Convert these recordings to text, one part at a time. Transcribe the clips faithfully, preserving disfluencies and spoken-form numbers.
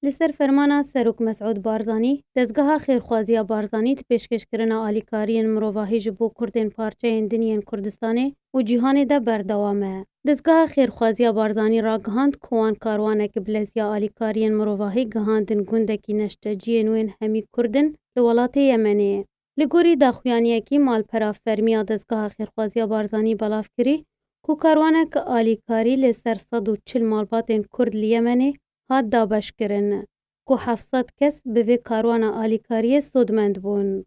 Li ser fermana Serok Mesûd Barzanî, dezgeha xêrxwaziya Barzanî di pêşkêşkirina alîkariyên mirovahî ji bo Kurdên parçeyên din yên Kurdistanê û cîhanê de berdewam e. Dezgeha xêrxwaziya Barzanî ragihand ku wan karwanek bi leziya alîkariyên mirovahî gihandin gundekî neşteciyên wên hemî Kurd in li welatê Yemenê. Li gorî daxuyaniyekî malpera fermî ya dezgeha xêrxwaziya Barzanî belav kirî ku karwanek alîkarî li ser sed û çil malbatên Kurd li Yemenê hat dabeşkirin, ku heft sed kes bi vê karwana alîkariyê sodmend bûn.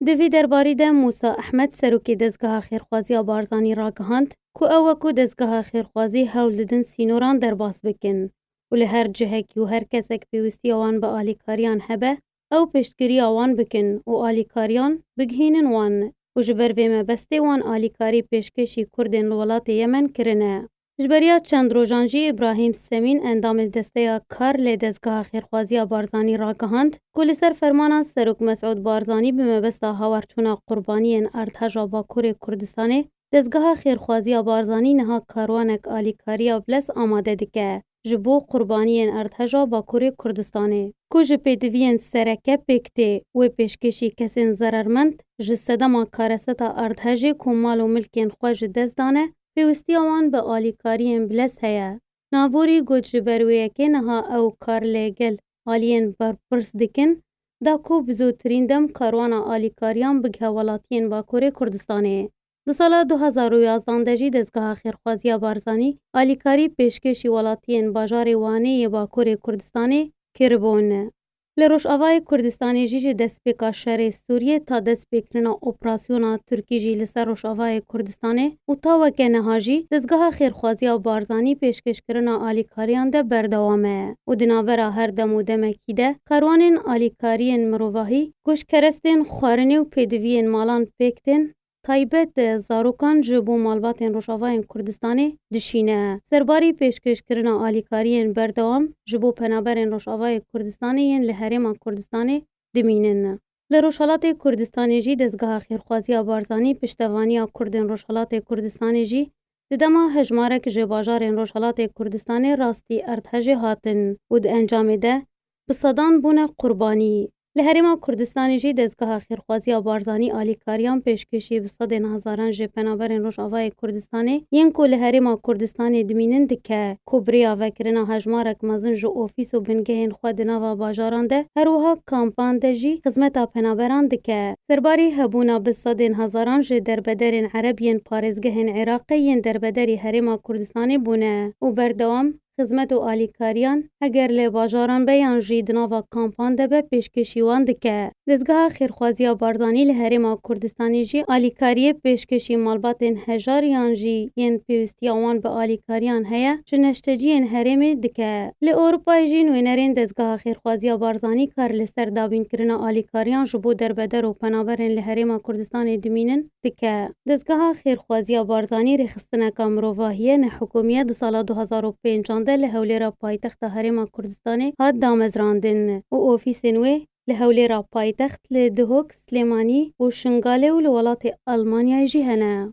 Di vî derbarî de Mûsa Ehmed, serokê dezgeha xêrxwaziya Barzanî ragihand ku ew wekû dezgeha xêrxwazî hewl didin sînoran derbas bikin û li her cihekî û her kesek pêwîstiya wan bi alîkariyan hebe, ew piştgiriya wan bikin û alîkariyan bigihînin wan û ji ber vê mebestê wan alîkarî pêşkêşî Kurdên li welatê Yemen kirine. Ji beriya çend rojan jî Îbrahîm Semîn, endamê desteya kar lê dezgeha xêrxwaziya Barzanî ragihand ku li ser fermana Serok Mesûd Barzanî bi mebesta hawarçûna qurbaniyên erdheja Bakurê Kurdistanê, dezgeha xêrxwaziya Barzanî niha karwanek alîkariya bilez amade dike ji bo qurbaniyên erdheja Bakurê Kurdistanê, ku ji pêdiviyên sereke pêk tê, wê pêşkêşî kesên zerermend ji sedema kareseta erdhejê ku mal û milkên xwe ji dest dane, pêwîstiya wan bi alîkariyên bilez heye. Navborî got, ji ber wê yekê niha ew kar lê gel aliyên berpirs dikin, da ku bi zûtirîn dem karwana alîkariyan bigihe welatiyên Bakurê Kurdistanê. Di sala du hezar û yazdan de jî dezgeha xêrxwaziya Barzanî alîkarî pêşkêşî welatiyên bajarê Wanê yê Bakurê Kurdistanê kiribûn. Li Rojavayê Kurdistanê jî ji destpêka şerê Sûriyê ta destpêkirina operasyona Tirkî jî li ser Rojavayê Kurdistanê û ta weke niha jî dezgeha xêrxwaziya Barzanî pêşkêşkirina alîkariyan de berdewam e û di navbera her dem û demekî de karwanên alîkariyên mirovahî ku ji kerestên xwarinê û pêdiviyên malan pêk tên, taybet zarokan ji bo malbatên Rojavayên Kurdistanê dişîne. Serbarî pêşkêşkirina alîkariyên berdewam ji bo penaberên Rojavayê Kurdistanê yên li Herêma Kurdistanê dimînin. Li Rojhelatê Kurdistanê jî dezgeha xêrxwaziya Barzanî piştevaniya Kurdên Rojhelatê Kurdistanê jî di dema hejmarek ji bajarên Rojhelatê Kurdistanê rastî erdhejê hatin û di encamê de bi sedan bûne qurbanî. Li Herêma Kurdistanê jî dezgeha xêrxwaziya Barzanî alîkariyan pêşkêşî bi sedên hezaran ji penaberên Rojavayê Kurdistanê yên ku li Herêma Kurdistanê dimînin dike, ku bi rêya vekirina hejmarek mezin ji ofîs û bingehên xwe di nava bajaran de, her wiha kampan de jî xizmeta penaberan dike. Serbarî hebûna bi sedên hezaran ji derbederên Ereb yên parêzgehên Iraqê yên derbederî Herêma Kurdistanê bûne û berdewam xizmet û alîkariyan, heger li bajaran be yan jî di nava kampan de be, pêşkêşî wan dike. Dezgeha Xêrxwaziya Barzanî li Herêma Kurdistanê jî alîkariyê pêşkêşî malbatên hejar yan jî yên pêwîstiya wan bi alîkariyan heye, ji neşteciyên herêmê dike. Li Ewropayê jî nûnerên Dezgeha Xêrxwaziya Barzanî kar li ser dabînkirina alîkariyan ji bo derbeder û penaberên li Herêma Kurdistanê dimînin dike. Dezgeha Xêrxwaziya Barzanî rêxistineka mirovahî ye, nehikûmî ye, di sala du hezar û pêncan de li Hewlêra paytexta Herêma Kurdistanê hat damezrandin û ofîsên wê li Hewlêra paytext, li Duhok, Silêmanî û Şingalê û li welatê Almanyayê jî hene.